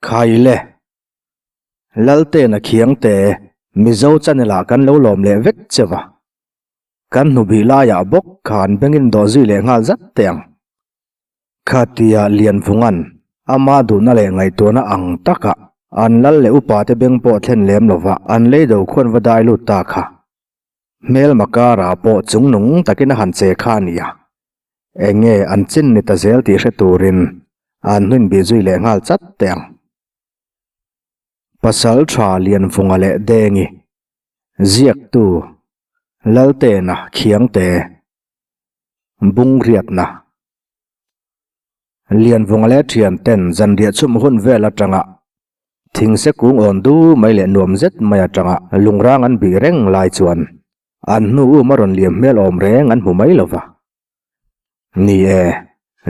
Khai le. Laltena Khiangte, Mizo channel ah kan lo lawm leh vek che va. Kan hnubih laiah bawk khan bengin dawh zui leh nghal zat teh ang. Khatia Lianvunga'n ama duhna leh ngaihtuahna ang taka an lal leh upate beng pawh thlen lem lova an leido khuan va dai lut ta kha. Hmelma karah pawh chungnung takin a han che kha a nia. Eng nge an chin ni ta zel tih hre turin an hnuin bih zui leh nghal chat teh ang. Pasal tha Lianvunga leh Dengi, Ziaktu, Laltena Khiangte, Bungriatna. Lianvunga leh thianten zanriah chhum hun vel atanga thingse kung awn du mai leh nuam zet mai atanga lungrang an bih reng lai chuan an hnu um a rawn liam hmel awm reng an hmu mai lo va. Ni e,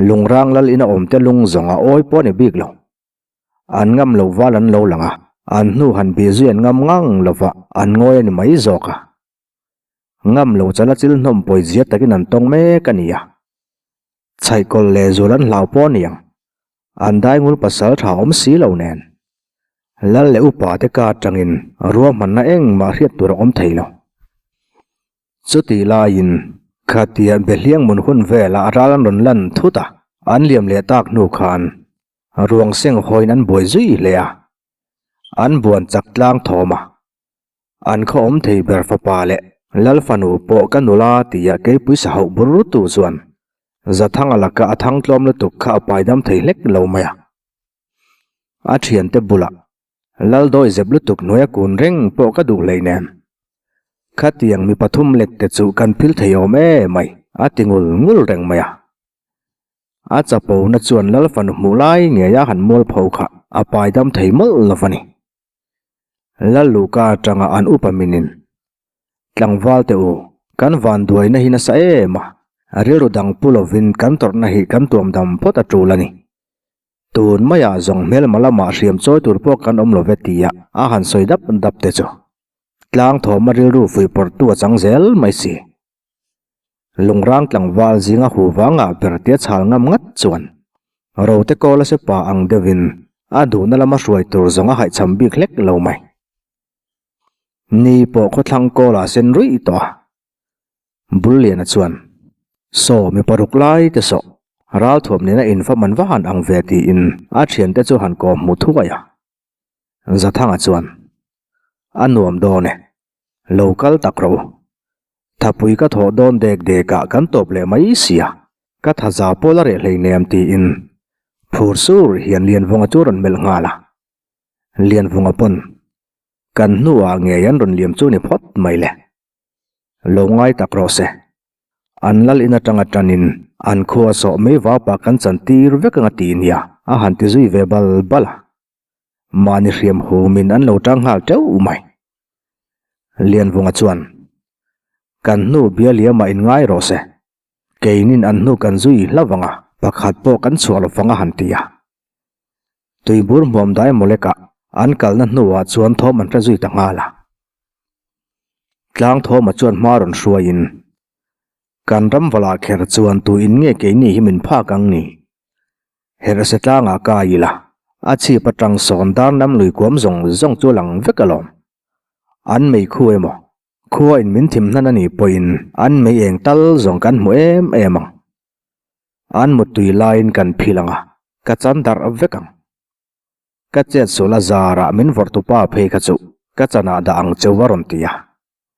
lungrang lal ina awmte lung zawng a awi pawh a ni bik lo. An ngam lo val an lo lang a, an hnu han bih zui an ngam ngang lo va, an ngawi a ni mai zawk a. Ngam lo chala chil hnawm pawi zia takin an tawng mek a ni a. Chhaihkawlh leh zual an hlau pawh a ni ang. An daingul pasal tha awm si lo nen. Lal leh upa te ka atangin ruahmanna engmah hriat tur a awm thei lo. Chutih laiin khatia Behliang mun hun velah ral an rawn lan thut a, an liam leh tak hnu khan ruang seng hawiin an buai zui hle a. An buan chak tlang thawm a. An khaw awm thei ber fapa leh Lal fanu pawh ka nula tia keipui sa hauh bur tu chuan Zathanga laka a thang tlawm lutuk kha a paidam thei hlek lo mai a. A thiante bulah Lal dawi zep lutuk hnuaia kun reng pawh ka duh hleinem. Khatiang mi pathum lek te chu kan phil thei awm e mai a ti ngul ngul reng mai a. A chapona chuan Lal fanu hmuh lai ngeia han mualpho kha a paidam thei mawlh lo va ni. Lalluka atanga an upa minin, Tlangval teh u, kan vanduaina hi nasa em a, rilru dang pu lovin kan tawrhna hi kan tuam dam phawt a tul a ni. Tun maiah zawng hmelma lamah hriam chawi tur pawh kan awm lo ve tia a han sawi dap dap te chu tlang thawma rilru fuihpawrhtu a chang zel mai si. Lungrang tlangval zinga hu vangah ber tia chhal ngam ngat chuan Rote kawla se pa ang deuhin a duhna lama hruai tur zawng a haihchham bik hlek lo mai. Ni pawh khawthlang kawlah sen ruih tawh a. Bulliana chuan, Saw mi paruk lai te sawh, ralthuam nena infam an va han ang ve tiin a thiante chu han kawm hmu thuai a. Zathanga chuan, A nuam dawn e, lo kal tak rawh u. Thapui ka thawh dawn dek dekah kan tawp leh mai sia, ka tha za pawl a reh hleinem tiin phur sur hian Lianvunga chu a rawn melh nghal a. Lianvunga pawn kan hnuah ngei an rawn liam chu ni phawt mai le. Lo ngai tak rawh se. An lal in atanga tanin an khua sawh mai vapa kan chan tir vek anga ti nia a han ti zui ve bal bal a. Mahni hriam humin an lo tang nghal teuh mai. Lianvunga chuan, Kan hnu bia liamah in ngai rawh se. Keinin an hnu kan zui hla vanga pakhat pawh kan chhuah lo vang a han ti a. Tuibur hmuam dai mawlekah an kalna hnuah chuan thawm an hre zui ta nghal a. Tlang thawma chuan hma rawn hruaiin, Kan ram valah kher chuan tuin nge keini hi min phak ang ni? Herhse tlangah ka ila, a chhip atang sawn dar nam lui kuam zawng zawng chu a lang vek alawm. An mei khu emaw, khua in min thim hnan a nih pawhin an mei eng tal zawng kan hmu em em ang. An muttui laiin kan phil ang a, ka chan darh vek ang. Ka chet sual a zarah min vawrh tupa phei kha chu ka chanah dah ang cheu a rawn ti a,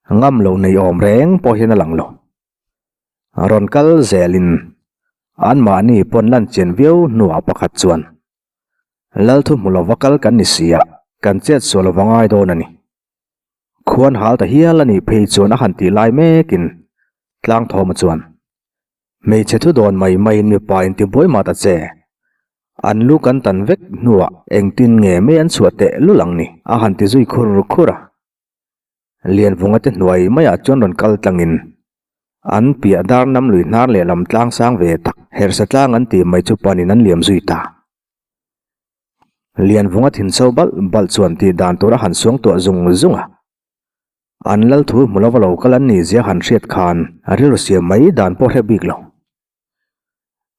ngam lo nei awm reng pawh hian a lang lo. Rawn kal zelin anmahni pawn lan chian viau hnuah pakhat chuan, Lalthu hmu lova kal kan ni si a, kan chet sual lova ngai dawn a ni. Khuan hal ta hial a nih phei chuan a han tih lai mekin Tlangthawma chuan, Hmeichhe thu dawn mai maiin mipa in tibuai mah ta che. An lu kan tan vek hnuah engtin nge mei an chhuah teh lul ang ni a han ti zui khur khur a. Lianvunga te hnuai maiah chuan rawn kal tlangin an piah dar nam lui hnar lehlam tlang sang ve tak hersa tlang an tih mai chu panin an liam zui ta. Lianvunga thin so balh balh chuan tih dan tur a han suang tuah zung zung a. An lal thu hmu lova lo kal an nih zia han hriat khan a rilru siam mai dan pawh hre bik lo.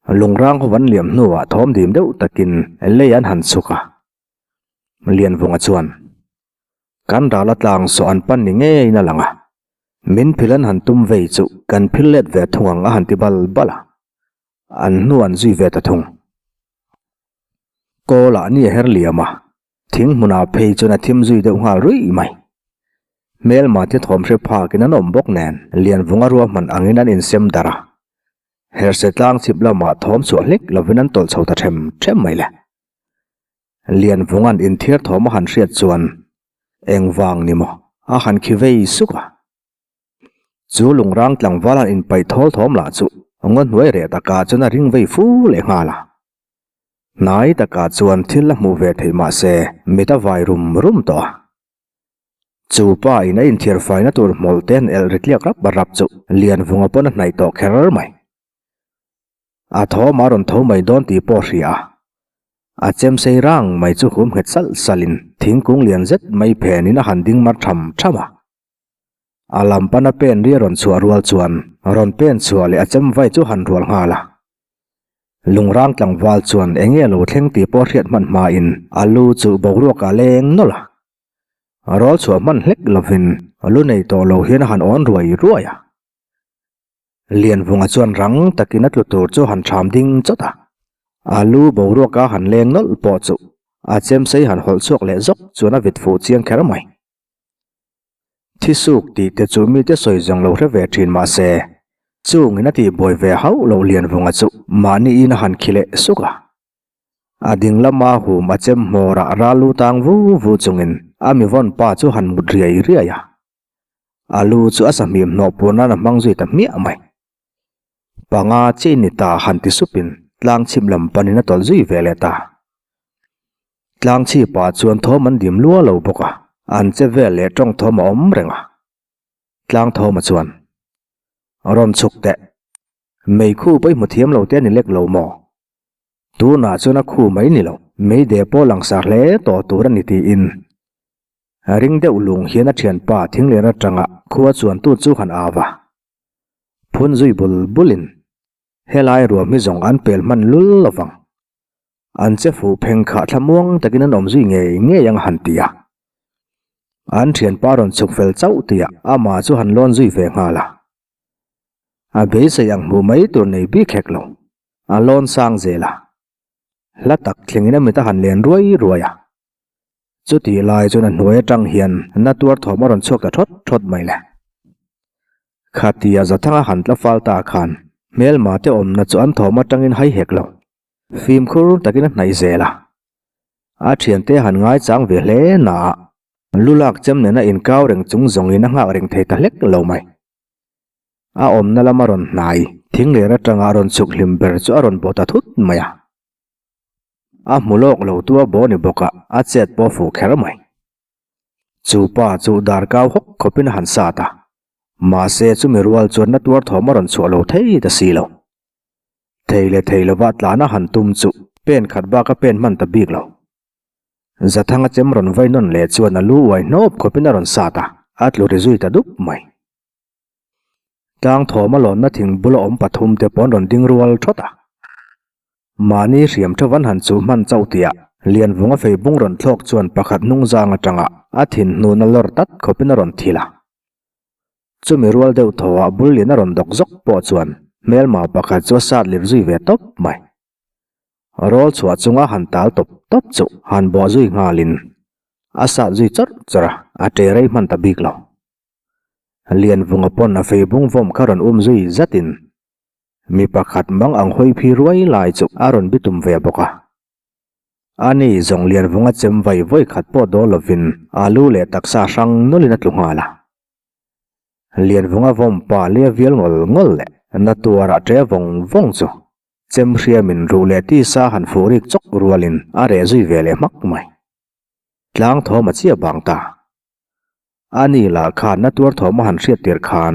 Lungrang ho an liam hnuah thawm dim deuh takin lei an han chhuk a. Lianvunga chuan, Kan ral a tlang sawh an pan ni ngeiin a lang a, min phil an han tum vei chu kan phil let ve thung ang a han ti bal bal a, an hnu an zui ve ta thung. Kawlah ni a her liam a, thing hmunah phei chuan a thim zui deuh nghal ruih mai. Hmelma te thawm hre phakin an awm bawk nen Lianvunga ruahman angin an insem darh a, herhse tlang chhip lamah thawm chhuah hlek lovin an tawlh chho ta them them mai le. Lianvunga'n inthiar thawm a han hriat chuan engvang ni maw a han khi vei suk a. Chu lungrang tlangval han inpaih thawl thawm lah chu ngaw hnuai reh takah chuan a ring vei fu leh nghal a. Hnai takah chuan thil a hmuh ve theih mah se mit a vai rum rum tawh a. Chu pa in a inthiar faina tur hmawlh te an elh ri tliak rap rap chu Lianvunga pawn a hnaih tawh kher mai. A thawm a rawn tho mai dawn tih pawh hria a, a chem sei rang mai chu hum nghet salh salhin thingkung lian zet mai phenin a han ding mar tham tham a. A lam pana pen ri a rawn chhuah rual chuan rawn pen chhuah leh a chem vai chu han rual nghal a. Lungrang tlangval chuan eng nge lo thleng tih pawh hriat hman hmain a lu chu boruak ah leng nawlh a. Rawl chhuah hman hlek lovin lu nei tawh lo hian a han awn ruai ruai a. Lianvunga chuan rang takin a tlu tur chu han ṭham ding chawt a, a lu boruaka han leng nawlh pawh chu a chemsei han hawlh chhuak leh zawk chuan a vit fuh chiang kher mai. Thisuk tih te chu mite sawi zawng lo hre ve ṭhin mah se, chungin a tihbuai ve hauh loh Lianvunga chu mahniin a han khi leh suk a. A ding lama hum a chem hmawrah ral lu tang vu vu chungin a mi vawn pa chu han mut riai riai a. A lu chu a sahmim hnawh pur nan a hmang zui ta hmiah mai. Panga chiah ni ta han ti supin tlang chhip lam panin a tawlh zui ve leh ta. Tlang chhipah chuan thawm an dim lua lo bawk a, an che vel leh tawng thawm a awm reng a. Tlang thawma chuan, Rawn chhuk teh. Meikhu pawh i hmu thiam lo te a ni lek lo maw? Tunah chuan a khu mai ni lo, meide pawh langsar hle tawh tur a ni tiin Ring deuh lung hian a thianpa thinglian atanga khua chuantu chu han au a. Phun zui bul bulin helai ruam hi zawng an pel hman lul lo vang. An che fuh pheng khah thlamuang takin an awm zui ngei ngei ang a han ti a. An thianpa rawn chhuk fel chauh tihah amah chu han lawn zui ve nghal a. A beisei ang hmuh mai tur nei bik hek lo. A lawn sang zel a. Hla tak thlengin a mit a han len ruai ruai a. Chutih lai chuan a hnuai atang hian na tuar thawm a rawn chhuak ta thawt thawt mai le. Khatia Zathanga han tla fal ta khan hmelma te awmna chu an thawm atangin hai hek lo. Fimkhur takin a hnaih zel a. A thiante han ngaichang ve hle naah lu lak chem nena inkau reng chung zawngin a nghak reng thei ta hlek lo mai. A awmna lama rawn hnai thingler atanga a rawn chhuk hlim ber chu a rawn bawh ta thut mai a. A hmu lawk lo tu a baw ni bawk a, a chet pawh fuh kher mai. Chu pa chu dar kau hawk khawpin a han sat a, mahse chumi rual chuan na tuar thawm a rawn chhuah lo thei ta si lo. Thei leh thei lova tlan a han tum chu pen khat bak a pen hman ta bik lo. Zathanga chem rawn vai nawn leh chuan a lu uai hnawp khawpin a rawn sat a, a tlu ri zui ta dup mai. Tlang thawm a lawnna thing bula awm pathum te pawh an rawn ding rual thawt a. Mahni hriam theuh an han chuh hman chauh tihah Lianvunga fei bung rawn thlawk chuan pakhat hnung zang atanga a thin hnuna lawr tat khawpin a rawn thil a. Chumi rual deuh thawhah bul lian a rawn dawk zawk pawh chuan hmelma pakhat chu a sat lir zui ve tawp mai. Rawl chhuah chunga han tal tawp tawp chu han bawh zui nghalin a sat zui chawrh chawrh a, a ṭe rei hman ta bik lo. Lianvunga pawn a fei bung vawm kha rawn um zui zatin mi pakhat mang ang hawi phi ruai lai chu a rawn bitum ve bawk a. Ani zawng Lianvunga chem vai vawi khat pawh dawl lovin a lu leh taksa hrang nawlhin a tlu nghal a. Lianvunga vawm pa lia vial ngawl ngawl leh na tuarah ṭe vawng vawng chu chem hriamin ruh leh tisa han fuh rik chawk rualin a reh zui ve leh hmak mai. Tlang thawm a chiah bang ta. Ani lah khan na tuar thawm a han hriat tir khan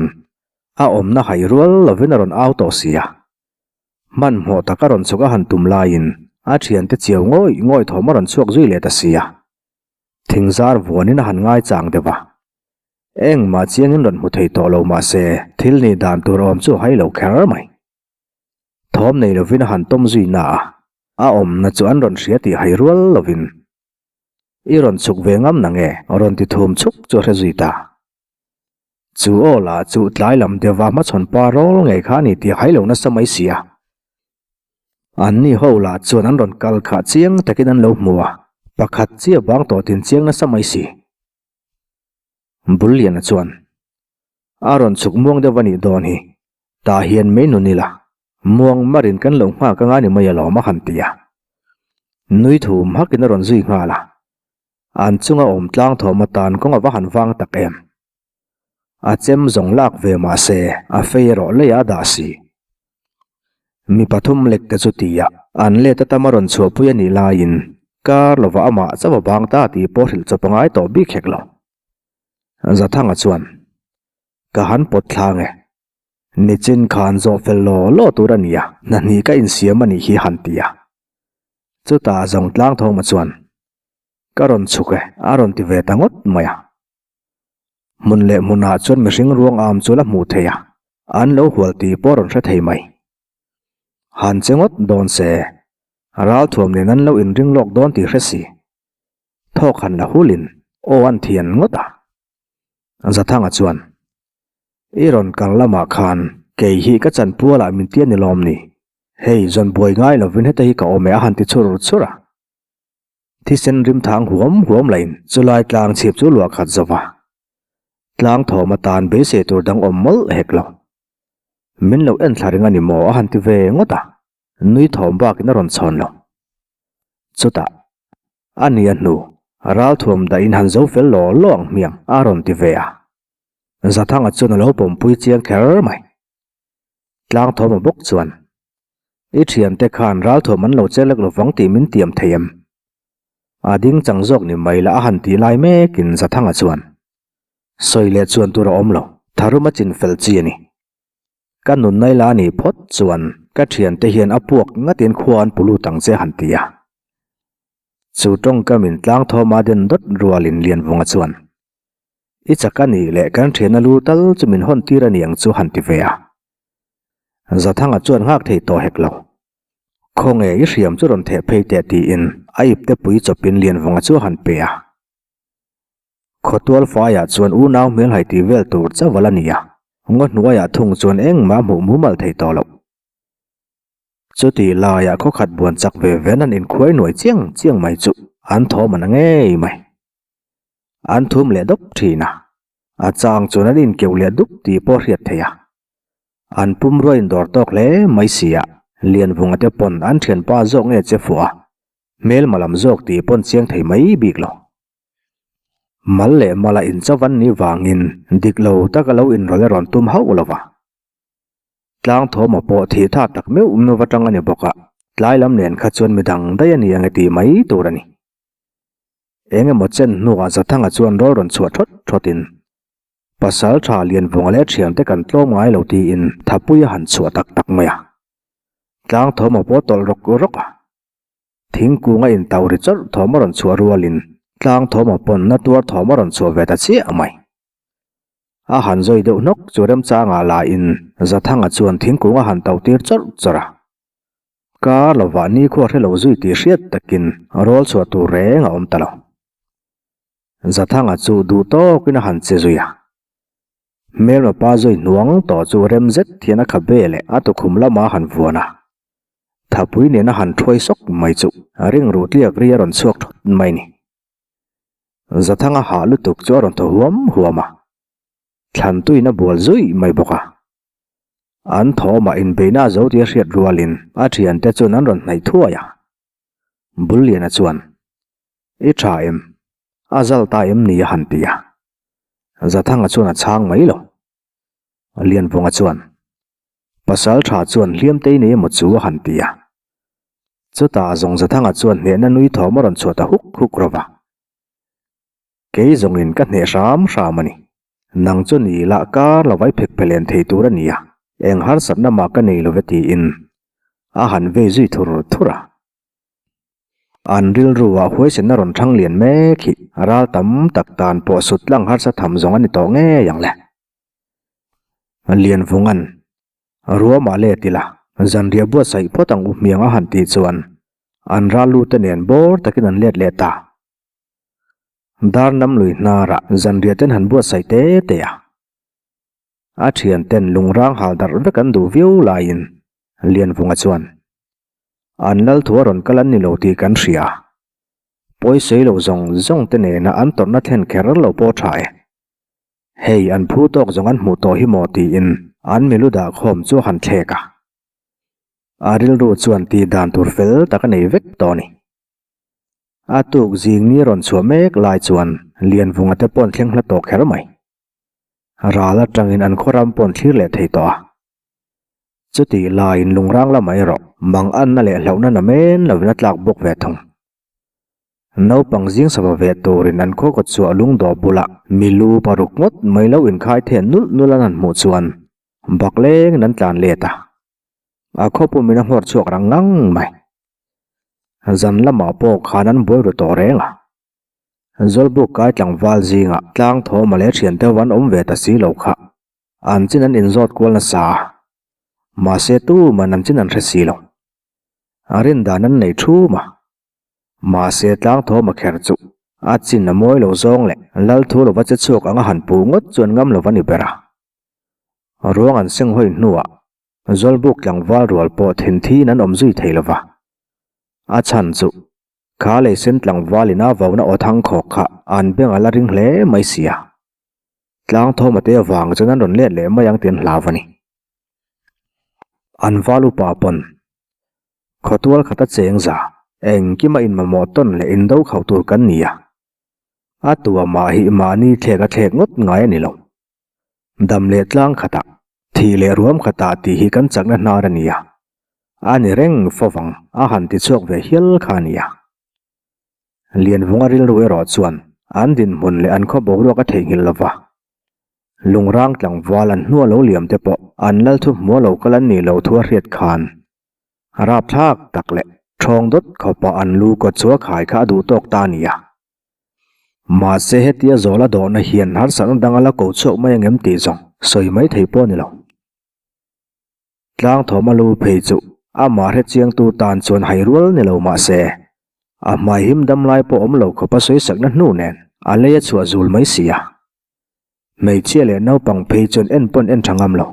a awmna hai rual lovin a rawn au tawh si a. Hmanhmawh tak a rawn chhuk a han tum laiin a thiante chiau ngawih ngawih thawm a rawn chhuak zui leh ta si a. Thingzar vuanin a han ngaichang deuh a. Engmah chiangin rawn hmu thei tawh lo mah se thil nih dan tur awm chu a hai lo kher mai. Thawm nei lovin a han tawm zui na a, a awmna chu an rawn hria tih hai rual lovin. I rawn chhuk ve ngam na nge? Rawn ti thum chhuk chu a hre zui ta. Chu aw lah chu tlai lam deuha hmachhawn pa rawl ngei kha a ni tih hai lo nasa mai si a. Anni ho lah chuan an rawn kal khah chiang takin an lo hmu a, pakhat chiah bang tawh tin chiang nasa mai si. Bulliana chuan, A rawn chhuk muang deuh a nih dawn hi, tah hian mei nun ila, muang marin kan lo nghak anga ni mai alawm a han ti a. Nui thum hakin a rawn zui nghal a, an chunga awm tlang thawm atan kawng a va han vang tak em. A chem zawng lak ve mah se a fei erawh leiah a dah si. Mi pathum lek te chu tia an let atama rawn chhuahpui a nih laiin kar lova amah chauh a bang ta tih pawh hrilh chawp a ngai tawh bik hek lo. Zathanga chuan, Ka han pawt thlang e. Nichin khan zawh fel law law tur a nia, hna hnih ka insiam a nih hi han ti a. Chutah zawng tlang thawma chuan, Ka rawn chhuk e, a rawn ti ve ta ngawt mai a. Hmun leh hmunah chuan mihring ruang am chu la hmuh theih a, an lo hual tih pawh rawn hre thei mai. Han che ngawt dawn se, ralthuam nen an lo inring lawk dawn tih hre si. Thawk han la hulin aw an thian ngawt a. Zathanga chuan, I rawn kal lamah khan kei hi ka chanpualah min tia ni lawm ni? Hei zawn buai ngai lovin heta hi ka awm e a han ti chhur chhur a. Thisen rim thang huam huam lahin chulai tlang chhip chu luah khat zo va. Tlang thawm atan beisei tur dang awm mawlh hek lo. Min lo en thla ring a ni maw a han ti ve ngawt a, nui thawm bakin a rawn chhawn lo. Chutah, a ni a hnu, ralthuam dahin han zo fel law law ang hmiang a rawn ti ve a. Zathanga chuan a lo pawmpui chiang kher mai. Tlang thawm a bawk chuan, I thiante khan ralthuam an lo che lek lovang tih min tiam thei em? A ding chang zawk ni mai la a han tih lai mekin Zathanga chuan, Sawi leh chuan tur a awm lo, tharum a chin fel chi a ni. Ka nunnai la nih phawt chuan ka thiante hian a puak ngatin khua an pu lut ang che a han ti a. Chu tawngkamin tlang thawma den dawt rualin Lianvunga chuan, I chak a nih leh kan thian a lu tal chu min hawn tir a ni ang chu han ti ve a. Zathanga chuan nghak thei tawh hek lo. Khawnge i hriam chu rawn theh phei teh tiin a ipte pui chawpin Lianvunga chu a han pe a. Khawtual faiah chuan unau hmelhai tih vel tur chauh a la ni a, ngaw hnuaiah thung chuan engmah hmuh mumal thei tawh loh. Chutih laiah khawkhat buan chak ve ven an inkhuai nuai chiang chiang mai chu an thawm a na ngei mai. An thum leh dawp thin a, a chang chuan an inkeuh leh dup tih pawh hriat theih a. An pumrua indawr tawk hle mai si a, Lianvunga te pawn an thianpa zawk nge che fuh a, hmelma lam zawk tih pawn chiang thei mai bik lo. Mal leh mala inchauh an nih vangin dik lo taka lo inrawlh erawn tum hauh lo va. Tlang thawma pawh thih tha tak meuh meuh atang a ni bawk a, tlai lam nen kha chuan midang daih a ni ang e tih mai tur a ni. Eng emaw chen hnuah Zathanga chuan rawl rawn chhuah thawt thawtin, Pasal tha Lianvunga leh thiante kan tlawm ngai lo tiin Thapui a han chhuah tak tak mai a. Tlang thawma pawh tawlh rawk rawk a. Thingkung a intau ri chawrh thawm a rawn chhuah rualin tlang thawma pawn na tuar thawm a rawn chhuah ve ta chiah mai. A han zawi deuh hnawk chu remchangah lahin Zathanga chuan thingkung a han tau tir chawrh chawrh a. Kar lovah nikhua hre lo zui tih hriat takin rawl chhuah tur reng a awm ta lo. Zathanga chu duh tawkin a han che zui a. Hmelma pa zui hnuang tawh chu rem zet hian a kha be leh a tukhum lama han vuan a. Thapui nen a han thuai sawk mai chu ring ruh tliak ri a rawn chhuak thawt mai ni. Zathanga hah lutuk chu a rawn thaw huam huam a. Thlantuin a bual zui mai bawk a. An thawmah inbeihna a zo tih a hriat rualin a thiante chuan an rawn hnaih thuai a. Bulliana chuan, I tha em? A zal ta em ni a han ti a. Zathanga chuan a chhang mai lo. Lianvunga chuan, Pasal tha chuan hliamtei nei emaw chu a han ti a. Chutah zawng Zathanga chuan hnehna nui thawm a rawn chhuah ta huk huk rawh a. Kei zawngin ka hneh hram hram a ni. Nang chu ni lah kar lo vai phek phe len thei tur a ni a, eng harsatna mah ka nei lo ve tiin a han vei zui thur thur a. An rilru ah huaisenna rawn thang lian mek hi ral tam tak tan pawh sut tlang harsa tham zawng a ni tawh ngei ang le. Lianvunga'n, Ruamah let ila, zanriah buatsaih phawt ang u hmiang a han tih chuan an ral lu te nen bawr takin an let leh ta. Darnam lui hnarah zanriah ten han buatsaih te te a. A thianten lungrang hal darh vek an duh viau laiin Lianvunga chuan, An lal thu a rawn kal an ni lo tih kan hria. Pawisawi lo zawng zawng te nena an tawrhna thlen kher lo pawh tha e. Hei an phu tawk zawng an hmuh tawh hi maw tiin an milu dah khawm chu a han thlek a. A rilru chuan tih dan tur fel tak a nei vek tawh a ni. A tuk zing ni rawn chhuah mek lai chuan Lianvunga te pawn thleng hla tawh kher mai. Ral atangin an khaw ram pawn thlir leh thei tawh a. Chutih laiin lungrang lamah erawh mang anna leh hlauhna namen lovin a tlak bawk ve thung. Naupang zing sava ve turin an khaw kawt chhuah lungdawh bulah milu paruk ngawt mai lo inkhai then nulh nulh an han hmuh chuan bak lengin an tlan let a. A khaw pumin a nghawr chhuak rang ngang mai. Zan lamah pawh khan an buai ru tawh reng a. Zawlbuk kai tlangval zingah tlang thawma leh thian deuh an awm ve ta si lo kha an chin an inzawt kual nasa a. Mahse tuman an chin an hre si lo. A rin dan an nei thum a. Mahse tlang thawma kher chu a chin a mawi lo zawng leh lal thu lova che chhuak anga han puh ngawt chuan ngam lo a ni ber a. Ruang an seng hawi hnuah Zawlbuk tlangval rual pawh thin thiin an awm zui thei lova. A chhan chu kha leisen tlangval ina vauna aw thang khawk kha an beng a la ring hle mai si a. Tlang thawma te avang chuan an rawn let leh mai ang tih an hlau a ni. An val upa pawn khawtual khata cheng za engkima inmamawh tawn leh indo khauh tur kan ni a. A tua mah hi mahni thlek a thlek ngawt ngai a ni lo. Dam leh tlang khatah, thih leh ruam khatah tih hi kan chakna hnar a ni a. A ni reng fo vang a han ti chhuak ve hial kha a ni a. Lianvunga rilru erawh chuan an dinhmun leh an khaw boruak a theihnghilh lo va. Lungrang tlangval an hnua lo liam te pawh an lal thu hmua lo kal an nih loh thu a hriat khan rapthlak tak leh thawng dawt khawpa an lu kawt chu a khai kha a duh tawk ta a ni a. Mahse hetia zawla dawhna hian harsatna dang a la ko chhuak mai angem tih zawng sawi mai thei pawh a ni lo. Tlang thawm a lu phei chu amah hre chiangtu tan chuan hai rual ni lo mahse a hmai him dam lai pawh awm lo khawpa sawisakna hnu nen a lei a chhuah zul mai si a. Hmeichhia leh naupang phei chuan en pawn en tha ngam lo.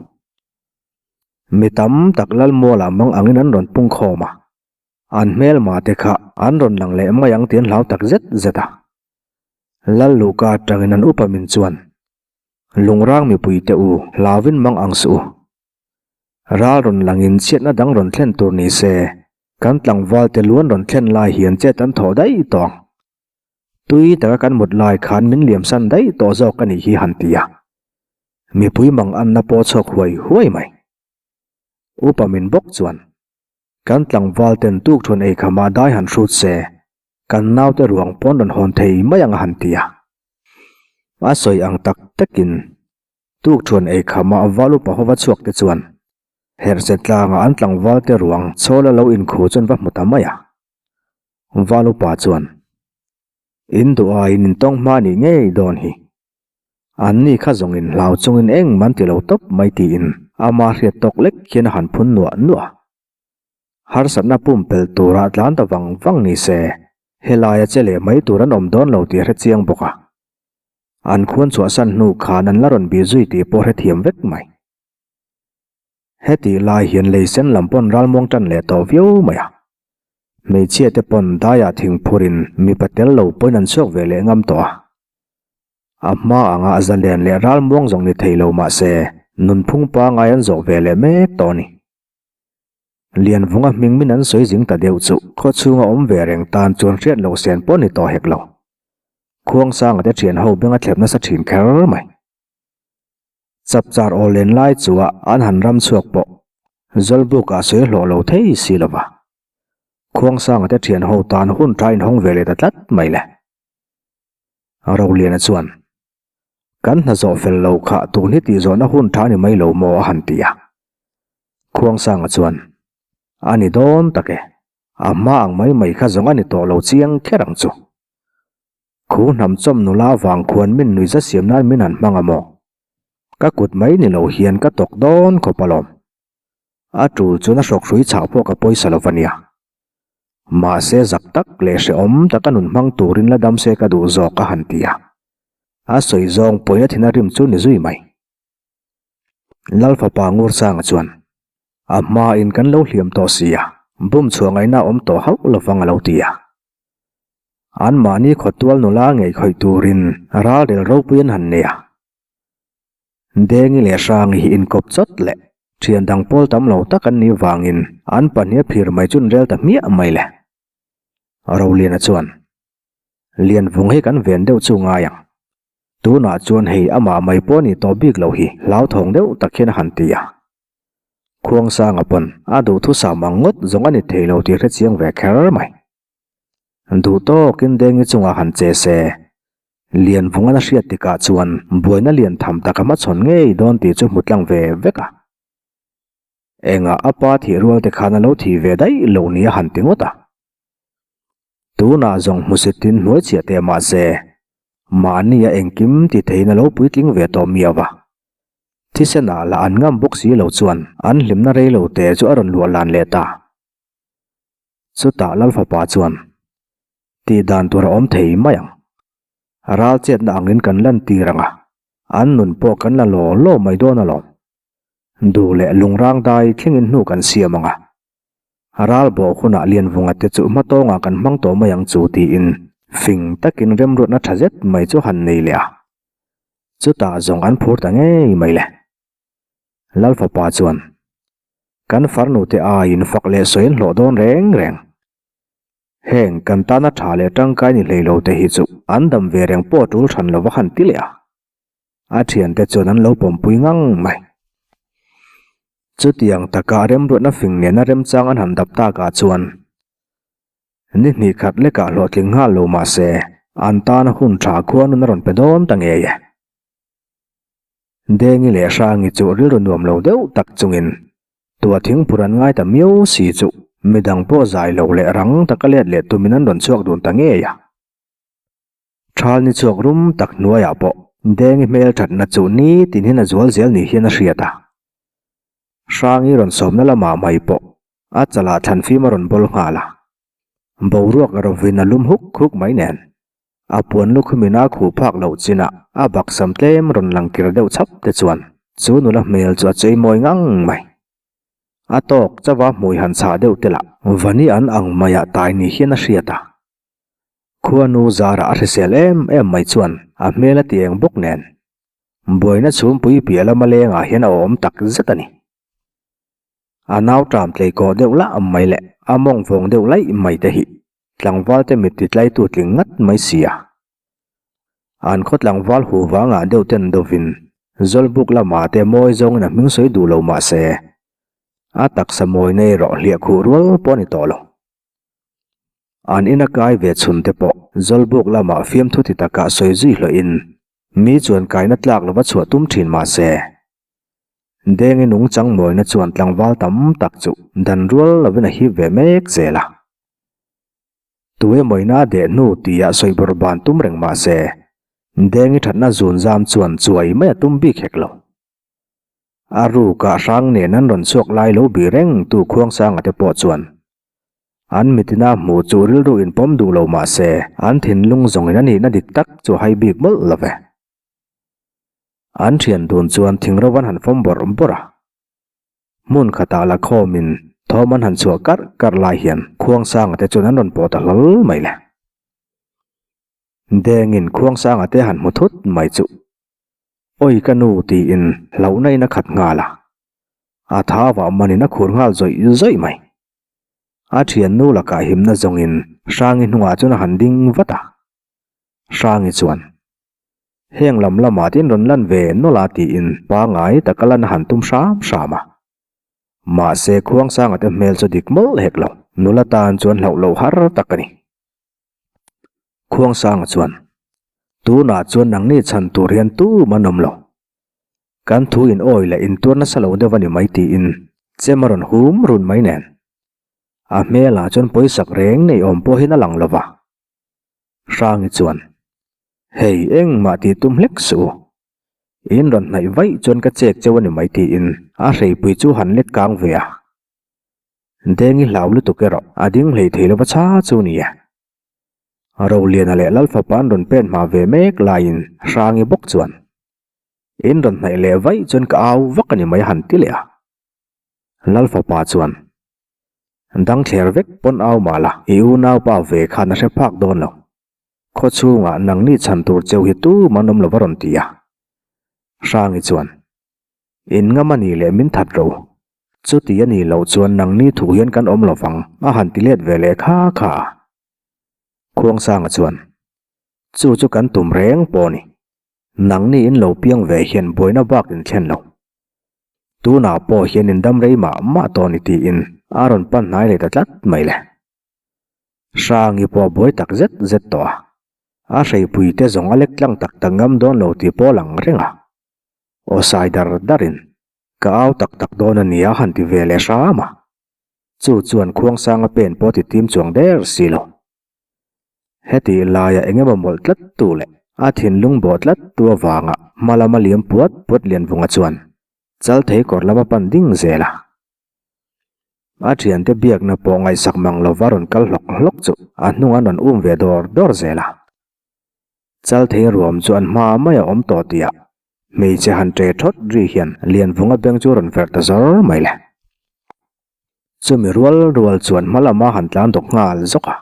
Mi tam tak Lalmualah mang angin an rawn pung khawm a. An hmelma te kha an rawn lang leh mai ang tih an hlau tak zet zet a. Lal Luhka atangin an upa min chuan, Lungrang mipui te u, hlauvin mang ang suh u. Ral rawn langin chhiatna dang rawn thlen tur ni se, kan tlangval te luan rawn thlen lai hian chet an thawh daih tawh ang. Tui taka kan mut lai khan min liamsan daih tawh zawk a nih hi han ti a. Mipui mang anna pawh chhuak huai huai mai. Upa min bawk chuan, Kan tlangval ten tuk thun ei khamah dai han hrut se, kan naute ruang pawn rawn hawn thei mai ang a han ti a. A sawi ang tak takin tuk thun ei khamah val upa hova chhuak te chuan herhse tlangah an tlangval te ruang chhawla lo inkhu chuan va hmu ta mai a. Val upa chuan, In duh aiin in tawng hma nih ngei dawn hi. Anni kha zawngin hlau chungin engmah an ti lo tawp mai tiin ama hriat tawk lek hian a han phun nuah nuah a. Harsatna pumpelh tura tlan ta vang vang ni se, helaia che leh mai tur an awm dawn lo tih a hre chiang bawk a. An khuan chhuahsan hnu khan an la rawn bih zui tih pawh hrethiam vek mai. Hetih lai hian lei sen lam pawn ralmuang tan leh tawh viau mai a. Hmeichhia te pawn daiah thingphurin mipa tel lo pawhin an chhuak ve leh ngam tawh a. A hma anga a zalen leh ralmuang zawng ni thei lo mah se nunphung pangai an zawh ve leh mek tawh a ni. Lianvunga hming min an sawi zing ta deuh chu khaw chhunga awm ve reng tan chuan hriat loh sen pawh ni tawh hek lo. Khuangsanga te thian ho beng a thlep nasa thin kher mai. Chapchar aw len lai chua an han ram chhuak pawh Zawlbuk ah sawi hlawh lo thei si lova. Khuangsanga te thian ho tan hun tha inhawng ve leh ta tlat mai le. Roliana chuan, Kan hna zawh fel lo kha tun hi tih zawhna hun tha ni mai lo maw a han ti a. Khuangsanga chuan, A ni dawn tak e, a hma ang mai mai kha zawng a ni tawh lo chiang kher ang chu. Khu hnam chawm nula vang khuan min nuihza siam nan min han hmang a maw? Ka kut mai ni lo hian ka tawk dawn khawp alawm. A tul chuan a hrawk hrui chhah pawh ka pawisa lo va nia. Mahse zak tak leh hrehawm taka nun hmang turin la dam se ka duh zawk a han ti a. A sawi zawng pawina thin a rim chu ni zui mai. Lal fapa Ngursanga chuan, A hmain kan lo hliam tawh si a, bum chhuah ngaihna a awm tawh hauh lovang a lo ti a. Anmahni khawtual nula ngei khawih turin ralrel ropui an han nei a. Dengi leh Hrangi hi inkawp chawt leh thian dang pawl tam lo tak an nih vangin an pahnih a phir mai chu an rel ta hmiah mai le. Roliana chuan, Lianvung hi kan ven deuh chu ngai ang. Tunah chuan hei amah mai pawh a nih tawh bik loh hi hlauthawng deuh tak hian a han ti a. Khuangsanga pawn a duhthusam ang ngawt zawng a ni thei lo tih hre chiang ve kher mai. Duh tawkin Dengi chungah han che se, Lianvungan a hriat tikah chuan buaina lian tham tak a hmachhawn ngei dawn tih chu hmu tlang ve vek a. Engah a pa thih rual te khan a lo thih ve daih loh ni a han ti ngawt a. Tunah zawng hmusitin hnuai chhiah teh mah se, mahnia engkim ti theiin a lo puitling ve tawh miau a. Thisenah lah an ngam bawk si lo chuan an hlimna rei lo te chu a rawn luah lan leh ta. Chutah Lal fapa chuan, Tih dan tur a awm thei mai ang. Ral chetna angin kan lan tir ang a, an nun pawh kan la law law mai dawn alawm. Duh leh lungrang dai thlengin hnu kan siam ang a. Ral bawh hunah Lianvunga te chu hmatawngah kan hmang tawh mai ang chu tiin fing takin remruatna tha zet mai chu han nei leh a. Chutah zawng an phur ta ngei mai le. Lal fapa chuan, Kan farnu te aiin fak leh sawi an hlawh dawn reng reng. Heng kan tana tha leh tangkai ni hlei lo te hi chu an dam ve reng pawh tul hran lo va han ti leh a. A thiante chuan an lo pawmpui ngang mai. Chutiang taka remruatna fing nena remchang an han dap takah chuan ni hnih khat lekah hlawhtling nghal lo mah se an tana hun tha khuanun a rawn pe dawn ta ngei e. Dengi leh Hrangi chu rilru nuam lo deuh tak chungin tua thingphur an ngai ta miau si chu midang pawh zai lo leh rang taka let leh tumin an rawn chhuak dun ta ngei a. Thal ni chhuak rum tak hnuaiah pawh Dengi hmel thatna chu nitin hian a zual zel ni hian a hriat a. Hrangi rawn sawmna lamah mai pawh a chalah thlan fim a rawn bawl nghal a. Boruak erawhin a lum huk huk mai nen. A puan lukhumin a khuh phak loh chinah a baksam tlem rawn lang kir deuh chhap te chuan chu nula hmel chu a chei mawi ngang mai. A tawk chauha hmui han chhah deuh te lah Vani an ang maiah tai ni hian a hriat a. Khuanu zarah a hrisel em em mai chuan a hmel a ti eng bawk nen buaina chhumpui piah lama lengah hian a awm tak zet a ni. A nau ṭam tlei kawh deuh lah mai leh a mawng vawng deuh laih mai te hi Tlangval te mit ti tlaitu tling ngat mai si a. An khaw tlangval hu vangah deuh ten dovin Zawlbuk lamah te mawi zawngin a hming sawi duh lo mah se, a taksa mawi nei erawh hliah khuh rual pawh a ni tawh lo. An ina kai ve chhun te pawh Zawlbuk lamah fiamthu ti takah sawi zui hlawhin mi chuan kaina tlak lova chhuah tum thin mah se, Dengi nungchang mawina chuan tlangval tam tak chu dan rual lovin a hip ve mek zel a. Tue mawina a deh hnu tia sawi bawrh ban tum reng mah se, Dengi thatna zun zam chuan chuai mai a tum bik hek lo. A rukah hrang nen an rawn chhuak lai lo bih reng tu Khuangsanga te pawh chuan an mitina hmuh chu rilru inpawm duh lo mah se an thinlung zawngin a nihna dik tak chu a hai bik mawlh lo ve. An thian dun chuan thing ro an han fawm bawrh bawrh a. Hmun khatah la khawmin thawm an han chhuah karh karh lai hian Khuangsanga te chuan an rawn pawh ta hlawl mai le. Dengin Khuangsanga te han hmu thut mai chu Awi ka nu tiin hlauhna in a khat nghal a. A thavah manin a khur nghal zawih zawih mai. A thiannu lakah himna zawngin Hrangi hnungah chuan a han ding vat a. Hrangi chuan, Heng lam lamah tin rawn lan ve nawlh a tiin pangai taka lan a han tum hram hram a. Mahse Khuangsanga te hmel chu dik mawlh hek lo, nula tan chuan hlauh loh har tak a ni. Khuangsanga chuan, Tunah chuan nangni chhan tur hian tum an awm lo. Kan thu in awi leh intuar nasa lo deuh a ni mai tiin chem a rawn hum run mai nen. A hmelah chuan pawisak reng nei awm pawhin a lang lo va. Hrangi chuan, Hei, engmah tih tum hlek suh u. In rawn hnaih vaih chuan ka chek cheu a ni mai tiin a hreipui chu han lek kang ve a. Dengi hlau lutuk erawh a ding hlei thei lova chha chu ni e. Roliana leh Lalfapa an rawn pen hma ve mek laiin Hrangi bawk chuan, In rawn hnaih leh vaih chuan ka au vak a ni mai a han ti leh a. Lalfapa chuan, Dang thler vek pawn au mah la, i unaupa ve khan a hre phak dawn lo. Khaw chhungah nangni chhan tur cheu hi tum an awm lo va rawn ti a. Hrangi chuan, In ngam a nih leh min that ro. Chuti a nih loh chuan nangni thu hian kan awm lo vang a han ti let ve leh kha kha a. Khuangsanga chuan, Chu chu kan tum reng pawh a ni. Nangni in lo piang ve hian buaina bak in thlen lo. Tunah pawh hian in dam rei mah mah tawh a ni tiin a rawn pan hnai leh ta tlat mai le. Hrangi pawh a buai tak zet zet tawh a. A hreipui te zawng a lek tlang tak tak ngam dawn lo tih pawh a lang reng a. Aw sai dar darin, Ka au tak tak dawn a nia han ti ve leh hram a. Chu chuan Khuangsanga pen pawh ti tim chuang der si lo. Heti laia eng emaw mawlh tlat tu leh a thinlung bawh tlat tu avanga hma lama liam puat puat Lianvunga chuan Chalthei kawr lama pan ding zel a. A thiante biakna pawh ngaihsak mang lova rawn kal hlawk hlawk chu a hnung an rawn um ve dawr dawr zel a. Chalthei ruam chu an hma mai a awm tawh tih ah hmeichhe han ṭe ṭhawt ri hian Lianvunga beng chu rawn verh ta zawr mai le. Chumi rual rual chuan hma lama han tlan dawk nghal zawk a.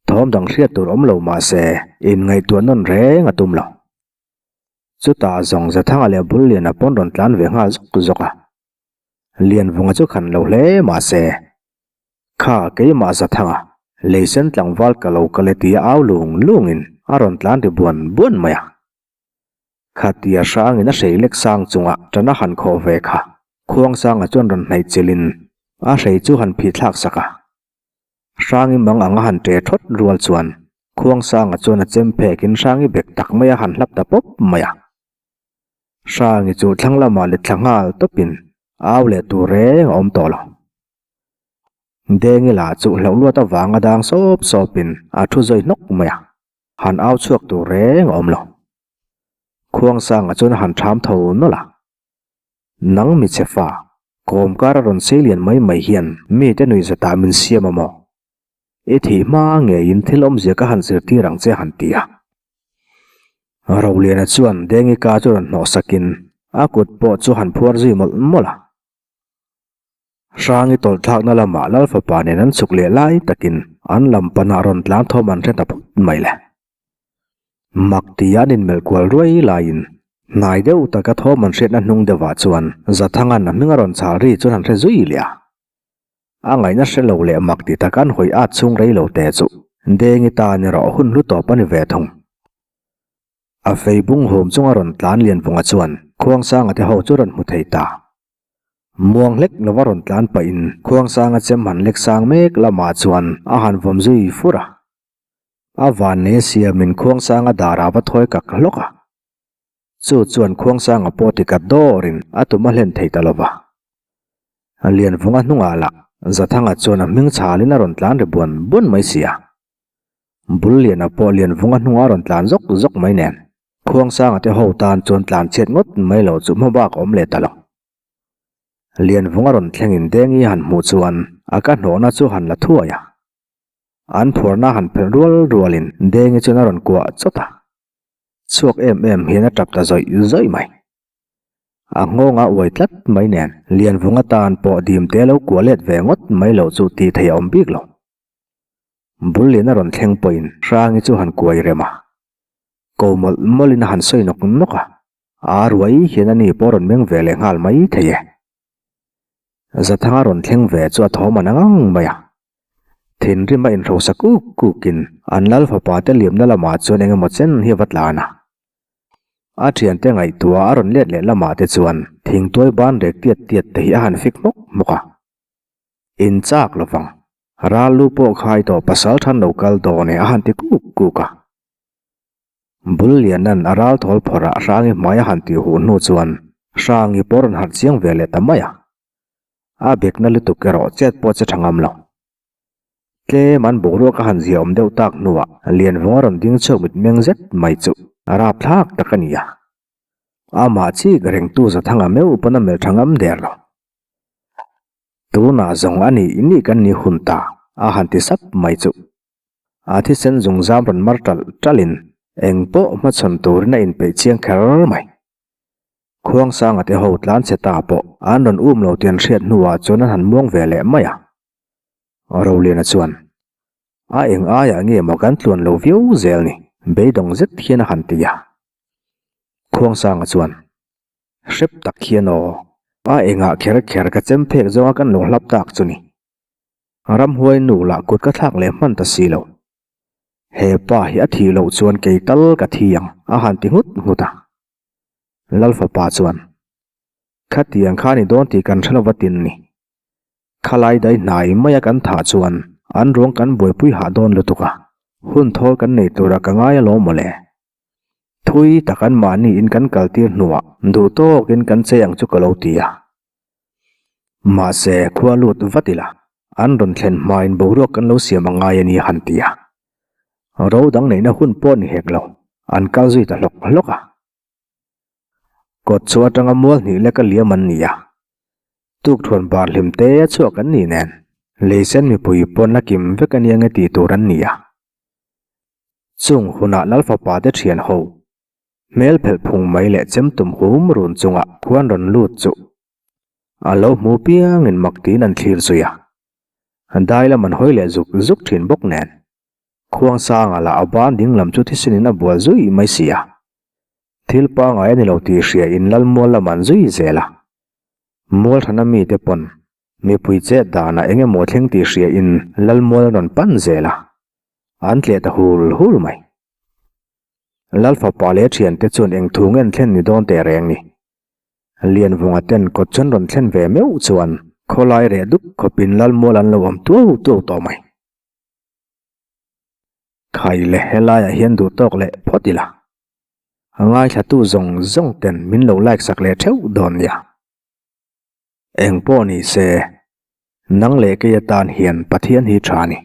Thawm dang hriat tur awm lo mah se inngaihtuah nawn reng a tum lo. Chutah zawng Zathanga leh Bulliana pawn rawn tlan ve nghal zawk zawk a. Lianvunga chu khan lo hle mah se, Kha keimah Zathanga, leisen tlangval ka lo kal e tia au lung lungin a rawn tlan ri buan buan mai a. Khatia hrangin a hrei lek sang chungah ṭan a han khawh ve kha, Khuangsanga chuan rawn hnaih chilhin a hrei chu han phih thlak sak a. Hrangi mang anga han ṭe ṭhawt rual chuan Khuangsanga chuan a chem phekin Hrangi bek tak mai a han hlap ta pawp mai a. Hrangi chu thlang lamah let thla nghal tawpin au leh tur reng a awm tawh lo. Dengi lah chu hlauh luat avanga dang sawp sawpin a thu zawi hnawk mai a, han au chhuak tur reng a awm lo. Khuangsanga chuan a han ṭham tho nawlh a. Nang mi che fa, kawmkar a rawn sei lian mai mai hian mite nui zatah min siam a maw? I thih hma ngeiin thil awmzia ka han zirtir ang che han ti a. Roliana chuan Dengi ka chu rawn hnawh sakin a kut pawh chu han phuar zui mawlh mawlh a. Hrangi tawlh thlakna lamah Lal fapa nen an chhuk leh lai takin an lam panah rawn tlan thawm an hre ta phut mai le. Mak tia an inmelh kual ruai laiin hnai deuh taka thawm an hriatna hnung deuhah chuan Zathanga'n a hming a rawn chhal ri chuan han hre zui leh a. A ngaihna hre lo leh mak ti tak an hawi at chhung rei lo te chu Dengi tan erawh hun hlu tawp a ni ve thung. A fei bung hum chunga rawn tlan Lianvunga chuan Khuangsanga te ho chu rawn hmu thei ta. Muang hlek lova rawn tlan pahin Khuangsanga chem han lek sang mek lamah chuan a han vawm zui fur a. A vannei siamin Khuangsanga darah va thawi kak hlawk a. Chu chuan Khuangsanga pawh tikat dawrin a tum a hlen thei ta lo va. Lianvunga hnungah lah Zathanga chuan a hming chhalin a rawn tlan ri buan buan mai si a. Bulliana pawh Lianvunga hnungah a rawn tlan zawk zawk mai nen Khuangsanga te ho tan chuan tlan chhiat ngawt mai lo chu hma bak a awm leh ta lo. Lianvunga rawn thlengin Dengi han hmuh chuan a ka hnawhna chu han la thuai a. An phuarna han phelh rual rualin Dengi chuan a rawn kuah chawt a. Chhuak em em hian a tap ta zawih zawih mai. A nghawng a uai tlat mai nen Lianvung atan pawh dim te lo kuah let ve ngawt mai loh chu tih theih a awm bik lo. Bullian a rawn thleng pawhin Hrangi chu han kuai rem a. Ko mawlh mawlhin a han sawi nawk nawk a. A ruai hian ani pawh a rawn meng ve leh nghal mai thei e. Zathanga rawn thleng ve chu a thawm an ang mai a. Thinrim a inhrosa kuk kukin an lal fapa te liamna lamah chuan eng emaw chen hi a va tlan a. A thiante ngaihtuah a rawn let leh lamah te chuan thingtuai ban rek tiat tiat te hi a han fik hmawk hmawk a. In chak lovang, ral lu pawh khai tawh pasal than lo kal dawn e a han ti kuk kuk a. Bul Lianan a ral thawl phawrh ah Hrangi hmai a han tih huh hnu chuan Hrangi pawh rawn harh chiang ve leh ta mai a. A bekna lutuk erawh chet pawh che tha ngam lo. Tlem an boruak a han zia awm deuh tak hnuah Lianvunga rawn ding chhuak mitmeng zet mai chu a rapthlak tak a ni a. Amah chik rengtu Zathanga meuh pawn a melh tha ngam der lo. Tunah zawng a nih nih kan ni hun ta, a han ti sap mai chu. A thisen zungzam rawn mar ṭalh ṭalhin eng pawh hmachhawn turin a inpeih chiang kher mai. Khuangsanga te ho tlan chhe ta pawh an rawn um lo tih an hriat hnuah chuan an han muang ve leh mai a. Roliana chuan, A eng aiah nge maw kan tluan lo viau zel ni? Beidawng zet hian a han ti a. Khuangsanga chuan, Hrep tak hian aw, a engah kher kher ka chem phek zawnga kan lo hlap tak chu ni. Ramhuai nu lah kut ka thlak leh hman ta si lo. He pa hi a thih loh chuan kei tal ka thi ang, a han ti nghut nghut a. Lalfapa chuan, Khatiang kha ni dawn tih kan hre lova tin ni. Khalai dai hnai maia kan thah chuan an ruang kan buaipui hah dawn lutuk a, hun thawl kan nei tura ka ngai alawm mawle. Thui tak an mahni in kan kal tir hnuah duh tawkin kan chei ang chu ka lo ti a. Mahse, khua lut vat ila, an rawn thlen hmain boruak kan lo siam a ngai a ni a han ti a. Ro dang neihna hun pawh ni hek lo, an kal zui ta hlawk hlawk a. Kawt chu atanga mual hnih leka liam an ni a, tukthuan bar hlim te a chhuak an nih nen leisen mipui pawn la kim vek a nia nge tih tur an ni a. Chung hunah Lalfapa te thian ho hmel phelh phung mai leh chem tum hum run chungah khuan rawn lut chu a lo hmu piangin mak tiin an thlir zui a. Dai lam an hawi leh zuk zuk thin bawk nen khuang sanga lah a ban ding lam chu thisenin a bual zui mai si a. Thil pangai a ni lo tih hria in Lalmual lam an zui zel a. Mualthana mite pawn Mipui chet danah eng emaw thleng tih hria in Lalmual an rawn pan zel a, an tleh ta hul hul mai. Lalfapa leh thiante chuan eng thu ngen thlen ni dawn teh reng ni. Lianvunga ten kawt chuan rawn thlen ve meuh chuan khawlai reh dup khawpin Lalmual an lo awm tuau tuau tawh mai. Khai le helaiah hian duh tawk leh phawt ila. A ngaithlatu zawng zawng ten min lo like sak leh theuh dawn nia. Eng pawh ni se, nang leh kei atan hian Pathian hi tha ni.